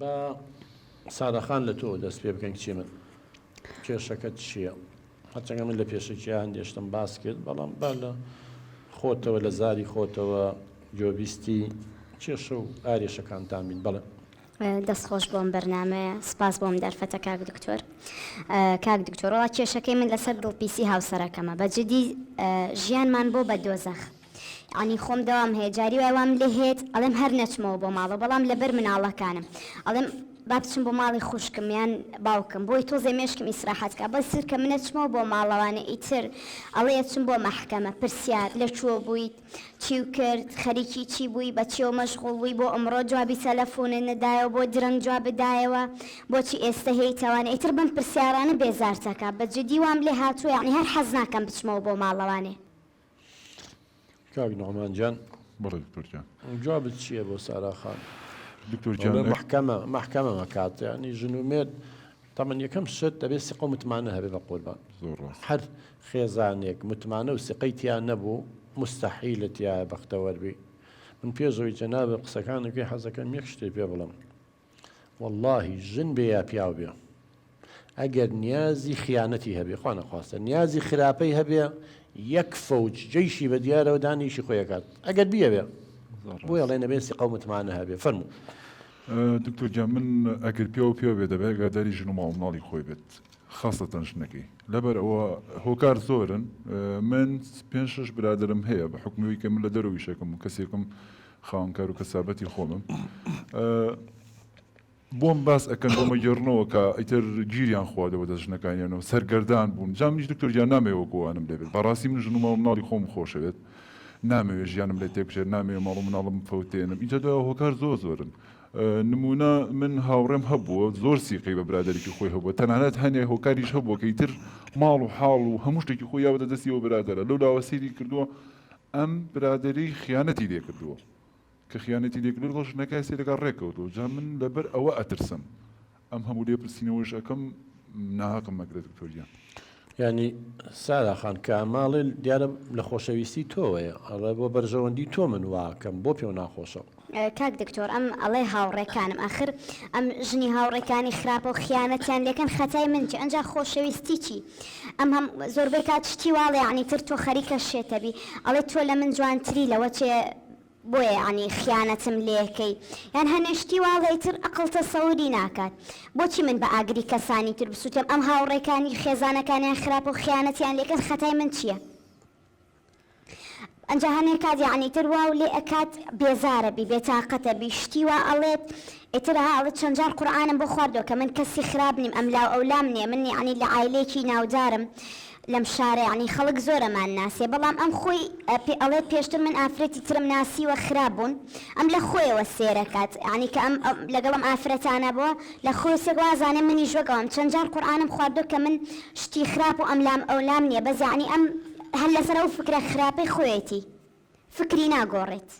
با سارا خان لە تۆوە دەست پێ بکەین کچی من کێشەکەت چییە؟ هەرچەندە من لە پێشەکییا هەندێ شتم باس کرد بەڵام با لە خۆتەوە لە زاری خۆتەوە گوێبیستی کێشە و ئارێشەکانتان بین بەڵێ. دەست خۆش بۆم بەرنامەیە سپاس بۆم دەرفەتە کاک دکتۆر کاک دکتۆر وەڵا کێشەکەی من لەسەر دڵپیسی هاوسەرەکەمە بە جدی ژیانمان بۆ بە دۆزەخ یەعنی خۆم دەوام هەیە جاری وای وام لێ هێت ئەڵێم هەر نەچمەوە بۆ ماڵەوە بەڵام لەبەر مناڵەکانم ئەڵێم با بچم بۆ ماڵی خوشکم یان باوکم بۆی تۆزێ مێشکم ئیسراحەت کا بەس تر کە من ئەچمەوە بۆ ماڵەوانێ ئیتر ئەڵێ ئەچم بۆ مەحکەمە پرسیار لە کوێ بوویت چیو کرد خەریکی چی بووی بە چیەوە مەشغوڵ بووی بۆ ئەمڕۆ جوابی تەلەفونت نەدایەوە بۆ درەنگ جوابت دایەوە بۆچی ئێستە هێیتەوانێ ئیتر بەم پرسیارانە بێزارتەکا بە جدی وام لێ هاتووە یەعنی هەر حەز ناکەم بچمەوە بۆ ماڵەوانێ. کاک نوعمان گیان. بەڵێ دکتۆر گیان. جوابت چییە بۆ سارا خان؟ دکتۆر گیان. ئەڵێ مەحکەمە مەحکەمە مەکات یانی ژن و مێرد تەمەن یەکەم شت دەبێ سیقە و متمانە هەبێ بە قوربان. زۆر ڕاست. هەر خێزانێک متمانە و سیقەی تیا نەبوو موستەحیلە تیایا بەختەوەر بی. من پێش ئەوەی جەنابت قسەکانت بکەی حەزەکەم یەک شتێ پێ بڵێم. وەڵاهی ژن بێ یا پیاو بێ ئەگەر نیازی خیانەتی هەبێ خوا نەخواستە نیازی خراپەی هەبێ یەک فەوج جەیشی بە دیارەوە دانیشی خۆی ئەکات ئەگەر بیەوێ بۆیە ئەڵێ نەبێ سیقە و متمانە هەبێ فەرموو. دکتۆر گیان من ئەگەر پیاو پیاو بێ دەبێ ئاگاداری ژن و ماڵ و مناڵی خۆی بێت خاسەتەن ژنەکەی لەبەر ئەوە هۆکار زۆرن من پێنج شەش برادەرم هەیە بە حوکمی ئەوەی کە من لە دەرەوە ئیشەکەم و کەسێکم خاوەن کار و کەسابەتی خۆمم بۆم باس ئەکەن بۆمە گێڕنەوە کە ئیتر گیریان خواردەوە دەست ژنەکانیانەوە سەرگەردان بوون جا منیش دکتۆر گیان نامەوێ وەکو ئەوانم لێ بێت بەڕاستی من ژن و ماڵ و مناڵی خۆم خۆشەوێت نامەوێ ژیانم لێ تێک بچێت نامەوێ ماڵ و مناڵم بفەوتێنم ئینجا دوای هۆکار زۆر زۆرن نمونە من هاوڕێم هەبووە زۆر سیقەی بە برادەرێکی خۆی هەبووە تەنانەت هەنێ هۆکاریش هەبووە کە ئیتر ماڵ و حاڵ و هەموو شتێکی خۆی یاوەتە دەستی ئەو برادەرە لەو لاوە سەیری کردووە ئەم برادەرەی خیانەتی لێ کردووە کە خیانەتی لێ کردووە لەگەڵ ژنەکەی سەیرەکە ڕێکەوتووە جا من لەبەر ئەوە ئەترسم ئەم هەموو لێپرسینەوەش ئەکەم ناهەقم مەگرە دکتۆر گیان. یانی سارا خان کە ئەمە ئەڵێ دیارە لە خۆشەویستی تۆوەیە ئەڵێ بۆ بەرژەوەندی تۆ من واکەم بۆ پێو ناخۆشە. کاک دکتۆر ئەم ئەڵێ هاوڕێکانم ئاخر ئەم ژنی هاوڕێکانی خراپە و خیانەتیان لێکەن خەتای من چی ئەنجا خۆشەویستی چی ئەم هەم زۆربەی کات شتی واڵێ یەعنی تر تۆ خەریکە شێتەبی ئەڵێ تۆ لە من جوانتری لەوە چێ بۆیە یەعنی خیانەتم لێکەی یان هەنێ شتی واڵێ ئیتر ئەقڵ تەسەوری ناکات بۆچی من بە ئاگری کەسانی تر بسوتێم ئەم هاوڕێکانی خێزانەکانیان خراپە و خیانەتیان لێکەن خەتای من چیە؟ ئەنجا هەنێ کات یەعنی تر واو لێ ئەکات بێزارە بی بێتاقەتە بی شتی وا ئەڵێت ئیتر ها ئەڵێت چەند جار قورئانم بۆ خواردوە کە من کەسی خراپ نیم ئەملاو ئەولام نیە من یەعنی لە عایلەیەکی ناودارم لەم شارە یەعنی خەڵک زۆر ئەمان ناسێ بەڵام ئەم خۆی پێ ئەڵێت پێشتر من ئافرەتی ترم ناسیوە خراپ بوون ئەم لە خۆیەوە سێرەکات یەعنی کە ئەم لەگەڵ ئەم ئافرەتانە بووە لە خۆی سێک وازانێ منیش وەک ئەوم چەند جار قورئانم خواردوە کە من شتی خراپ و ئەملام ئەولام نیە بەس یەعنی ئەم هەر لەسەر ئەو فکرە خراپەی خۆیەتی فکری ناگۆڕێت.